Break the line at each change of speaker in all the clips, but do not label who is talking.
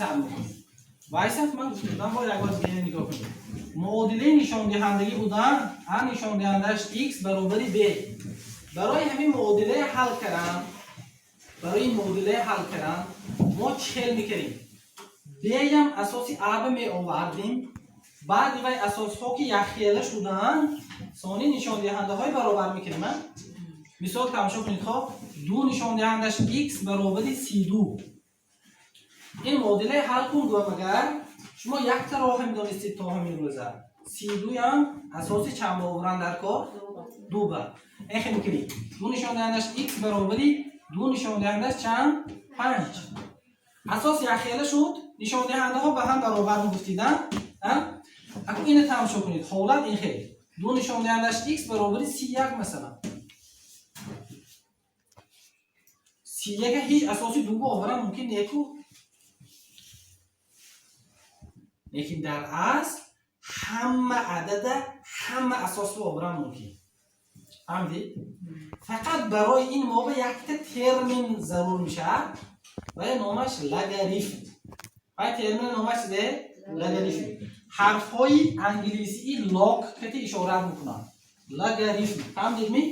сар мекунем. Вайсаф, ман гуфта будам, бо як бор дига нигоҳ кунед. Муодилаи нишондиҳандагӣ будан, а нишондиҳандааш x баробари b. Барои ҳамин муодилаи ҳал кардан, барои ин муодилаи ҳал кардан мо чӣ хел мекардем? B-ям асоси а ба меовардем, баъди вай асосҳо ки якхела шуданд, сони нишондиҳандаҳои баробар мекардем. А? Мисол тамошо кунед, хоб, ду нишондиҳандаш x баробари 32. Ин муодилаи ҳал кун гӯям, агар шумо якта роҳа медонистед то ҳамин рӯза. 32-ям асоси чанд ба оваран дар кор? Ду ба. Ин хел мекунӣ. Ду нишондиҳандаш x баробари ду нишондиҳандаш чанд? Панҷ. Асос якхела шуд, нишондиҳандаҳо ба ҳам баробар мегуфтида. Акун ина тамошо кунед. Ҳолат ин хел. Ду нишондиҳандаш x баробари 31, масалан. 31 ҳеҷ асоси ду ба оваран мумкин неку. Лекин дар асл ҳама адада ҳама асосро оваран мумкин. Фаҳмидед? Фақат барои ин мо ба якта термин зарур мешавад ва номаш логарифм. Ва термин номаш чизе? Логарифм. Ҳарфҳои англисии log кати ишорат мекунанд. Логарифм. Фаҳмидед-ми?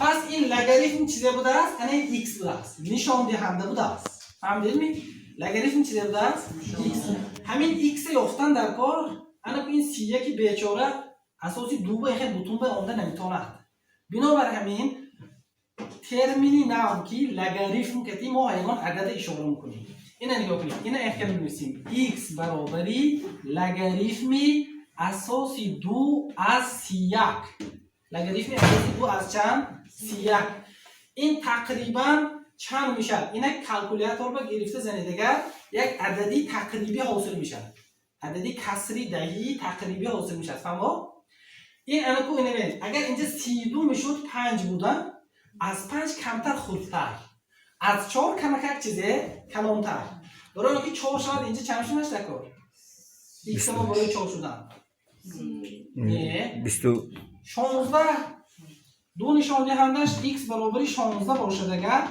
Пас ин логарифм чизе будааст? Ана ин x будааст. Нишондиҳанда будааст. Фаҳмидед-ми? Логарифм чизе будааст? X. Ҳамин x ёфтан дар кор, ана ин 31 бечора асоси ду ба хел бутун ба омда наметавонад. Бинобар ҳамин термини нав ки логарифм кати мо ягон адада ишора мекунем. Ина нигоҳ кунед. Ина эхел менависем. X баробари логарифми асоси ду аз 31. Логарифми асоси ду аз чанд? 31. Ин тақрибан чанд мешавад? Ина калкулятор ба гирифта занед, агар як адади тақрибӣ ҳосил мешавад. Адади касри даҳии тақрибӣ ҳосил мешавад. Фаҳмо? Ин ана ку ина бинед. Агар инҷа 32 мешуд, панҷ буда, аз панҷ камтар хурдтар. Аз чор камакак чизе калонтар. Барои он ки чор шавад, инҷа чанд шудаш дар кор? X мо барои чор шудан. Не.
Бисту
16. Ду нишондиҳандаш x баробари 16 бошад агар,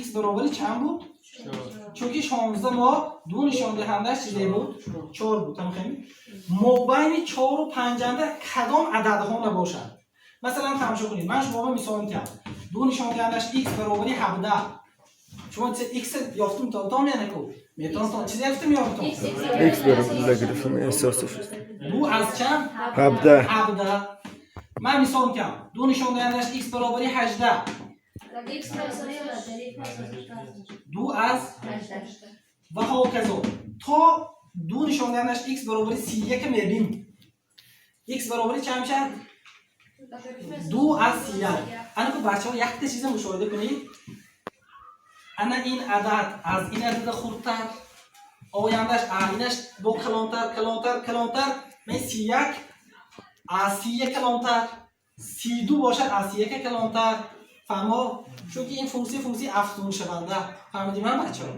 x баробари чанд буд? Чунки 16 мо ду нишондиҳандаш чизе буд? Чор буд. Тамошо, мобайни чору панҷанда кадом ададҳо набошад? Масалан, тамошо кунед, ман шуморо мисол метиҳам. Ду нишондиҳандаш x баробари 17. Шумо x ёфтум то янаку метавонам чизе ёфтум ёфтум?
X баробари логарифми асоси
Ду аз чанд?
17.
17. Ман мисол метиҳам. Ду нишондиҳандаш x баробари 18. Ду аз ва ҳоказо то ду нишондиҳандаш x баробари 31 мебинем. X баробари чанд мешавад? Ду аз 31. Ана ку, бачаҳо, якта чиза мушоҳида кунед. Ана ин адад аз ин адада хурдтар, ояндаш инаш бо калонтар, калонтар, калонтар. Мен 31 аз 31 калонтар, 32 бошад, аз 31 калонтар. Фаҳмо? Чунки ин функсия функсияи афзуншаванда. Фаҳмидӣ ман, бачаҳо?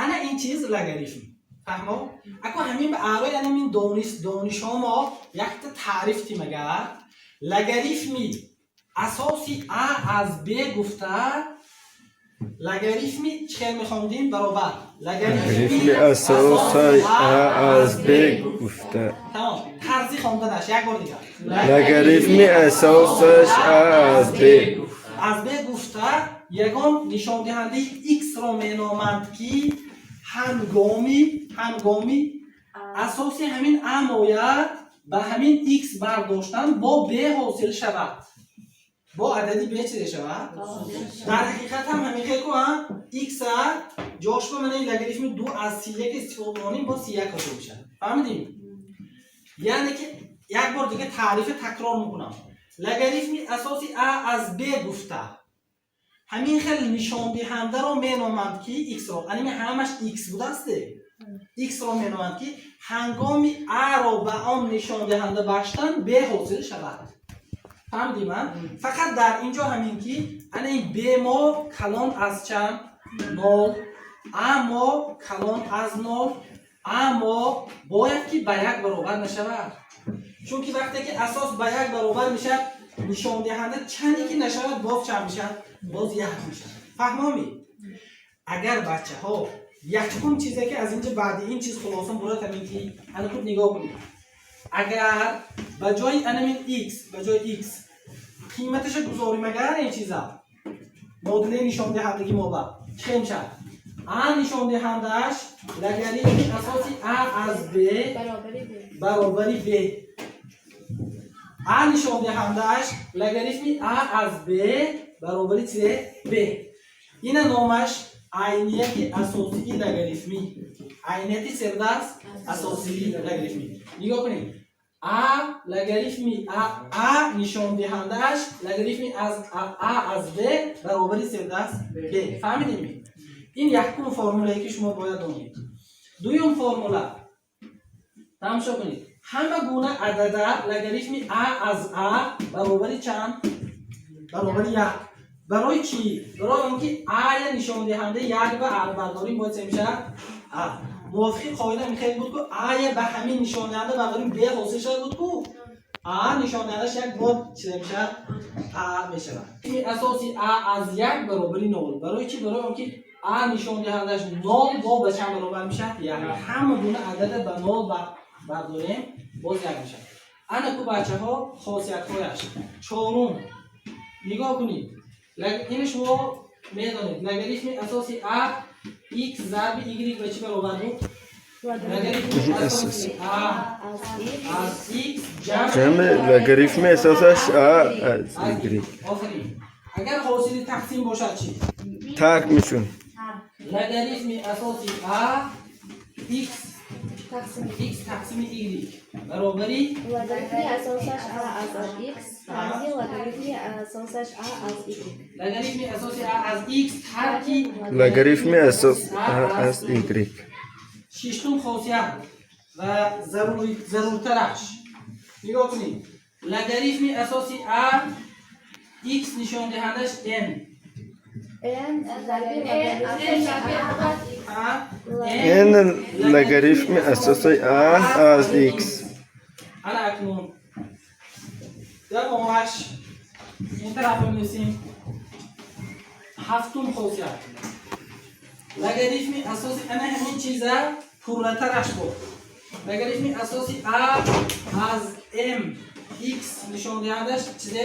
Ана ин чиз логарифм. Фаҳмо? Ако ҳамин ба аълои ана ин донишҳо мо якта таъриф тим. Агар логарифми асоси а аз б гуфта, логарифми чӣ хел мехондем? Баробар
логарифми асоси а аз б гуфта.
Тамом, тарзи хонданаш як бор дигар.
Логарифми асосаш а аз б.
Аз б гуфта, ягон нишондиҳандаи x-ро меноманд, ки ҳангоми асоси ҳамин а мояд ба ҳамин x бардоштан бо б ҳосил шавад, бо адади б чизе шавад. Дар ҳақиқат ҳам ҳамин хел ку, x а ҷош ба манаи логарифми ду аз 31 истифода монем, бо 31 ҳосил мешавад. Фаҳмидем? Яъне ки як бор дига таърифа такрор мекунам. Логарифми асоси а аз б гуфта, ҳамин хел нишондиҳандаро меноманд, ки x-ро, аними ҳамаш x будасте, x-ро меноманд, ки ҳангоми а-ро ба он нишондиҳанда баштан, б ҳосил шавад. Фаҳмидӣ ман? Фақат дар ин ҷо ҳамин ки ана ин б мо калон аз чанд? Нол. А мо калон аз нол, а мо бояд ки ба як баробар нашавад, чунки вақте ки асос ба як баробар мешавад, нишондиҳанда чанде ки нашавад, боз чанд мешавад? Боз як мешавад. Фаҳмомӣ? Агар бачаҳо Якум чизе ки аз инҷа баъди ин чиз хулоса бурад, ҳамин ки ана худ нигоҳ кунед. Агар ба ҷои анамин x, ба ҷои x қиматаша гузорим, агар ин чиза муодилаи нишондиҳандагӣ мо ба чӣ хел мешавад? А нишондиҳандааш логарифми асоси а аз б
баробари б.
Баробари б. А нишондиҳандааш логарифми а аз б баробари чи? Б. Ина номаш айнияти асосии логарифмӣ. Айнияти сердаст асосии логарифмӣ. Нигоҳ кунед, а логарифми а, а нишондиҳандааш логарифми аз а аз б баробари сердаст б. Фаҳмидем? Ин якум формулае ки шумо бояд донед. Дуюм формула тамошо кунед. Ҳама гуна адада логарифми а аз а баробари чанд? Баробари як. Барои чӣ? Барои он ки а-я нишондиҳандаи як ба а бардорим, бояд се мешавад? А. Мувофиқи қоида михел буд ку, а-я ба ҳамин нишондиҳанда бардорим, б ҳосил шуда буд ку. А нишондиҳандаш як бод чӣ мешавад? А мешавад. Асоси а аз як баробари нол. Барои чӣ? Барои он ки а нишондиҳандаш нол бо ба чанд баробар мешавад? Як. Ҳама гуна адада ба нол бардорем, боз як мешавад. Ана ку, бачаҳо, хосиятҳояш. Чорум, нигоҳ кунед. Ини шумо медонед, логарифми асоси а x зарби y ба чӣ баробар буд? Логарифми асоси а
аз x
аз x ҷамъ
ҷамъи логарифми асосаш а аз y.
Офарин. Агар ҳосили тақсим бошад чӣ?
Тарк мешун.
Логарифми асоси а x
тақсим
x тақсими y баробари
логарифми асосаш а аз x тарки логарифми асосаш а аз y.
Логарифми асоси а аз x тарки
логарифми асос а аз y.
Шиштум хосият ва заруртараш. Нигоҳ кунед, логарифми асоси а x нишондиҳандаш n
n зарби логарифми
а
n логарифми асоси а аз x.
Ана акнун давомаш ин тараф менависем. Ҳафтум хосият, логарифми асоси, ана ҳамин чиза пурратараш буд, логарифми асоси а аз m x нишондиҳандаш чизе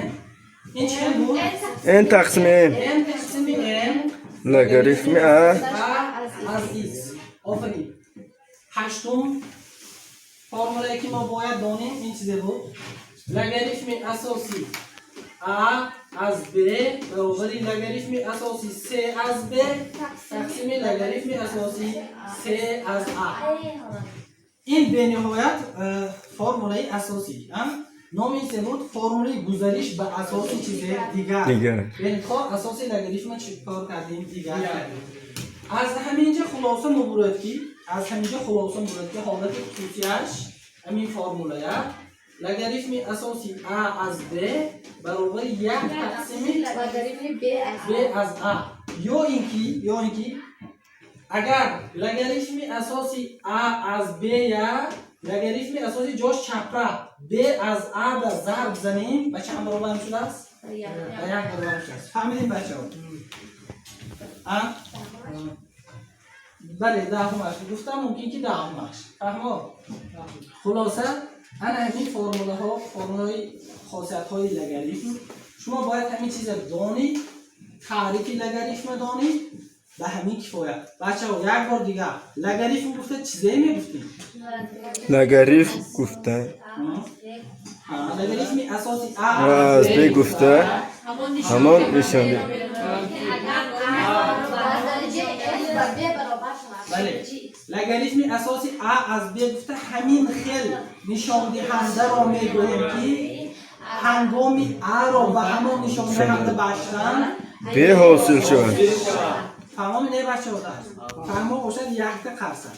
n. Ин чӣ хел буд?
N тақсими m.
N тақсими m
логарифми а
а аз x. Офарин. Ҳаштум формулае ки мо бояд донем, ин чизе буд: логарифми асоси а аз б баробари логарифми асоси с аз б тақсими логарифми асоси с аз а. Ин бениҳоят формулаи асосӣ. Номи ин се буд формулаи гузариш ба асоси чизе дигар.
Дигар.
Бинед, асоси логарифма чӣ кор кардем? Дигар кардем. Аз ҳаминҷа хулоса мебурад ки, аз ҳаминҷа хулоса мебурад ки ҳолати хусусияш ҳамин формулая логарифми асоси а аз б баробари як тақсими
логарифми b аз
б аз а. Ё ин ки агар логарифми асоси а аз б я логарифми асоси ҷош чапра б аз а ба зарб занем, ба чанд баробар мешудааст? Ба як баробар мешудааст. Фаҳмидем, бачаҳо? А, бале, даҳумаш гуфтам, мумкин ки даҳумаш. Фаҳмо? Хулоса, ана ҳамин формулаҳо, формулаҳои хосиятҳои логарифм. Шумо бояд ҳамин чиза донед, таърифи логарифма донед, ба ҳамин кифоя. Бачаҳо, як бор дигар, логарифм гуфта чизае мегуфтем?
Логарифм гуфта
Логарифми асоси а
аз б гуфта ҳамон нишонди
Дараҷаи n ба b баробар шавад.
Бале, логарифми асоси а аз б гуфта ҳамин хел нишондиҳандаро мегӯем, ки ҳангоми аро ба ҳамон нишондиҳанда баштан
б ҳосил шавад.
Фаҳмоми не, бачаҳо? Фаҳмо бошад, якта қарса.